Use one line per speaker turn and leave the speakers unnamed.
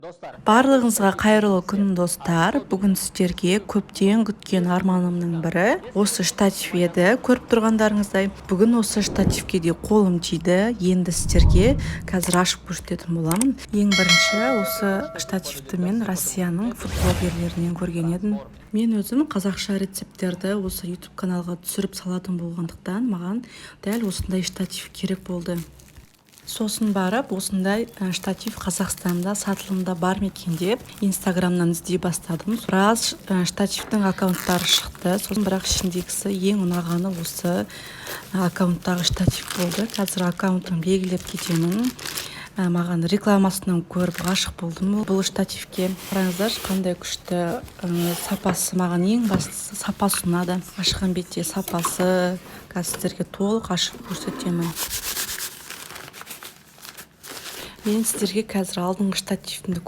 Барлығыңызға қайырлы күн, достар! Бүгін сіздерге көптен күткен арманымның бірі осы штатив еді. Көріп тұрғандарыңыздай, бүгін осы штативке де қолым тиді. Енді сіздерге қазір ашып көрсететін боламын. Ең бірінші осы штативті мен Россияның фудблогерлерінен көрген едім. Мен өзім қазақша рецепттерді осы YouTube каналға түсіріп салатын болғандықтан, маған дәл осындай штатив керек болды. Сосын барып, осындай штатив Қазақстанда сатылымда бар ма екен деп Инстаграмнан іздей бастадым. Біраз штативтің аккаунттары шықты сосын, бірақ ішіндегісі ең ұнағаны осы аккаунттағы штатив болды. Қазір аккаунтын белгілеп кетемін. Маған рекламасынан көріп ғашық болдым бұл штативке. Қараңыздаршы, қандай күшті сапасы. Маған ең бастысы сапасы ұнады. Ашқан бетте сапасы, қазір сіздерге толық ашып көрсетемін. Мен сіздерге қазір алдыңғы штативімді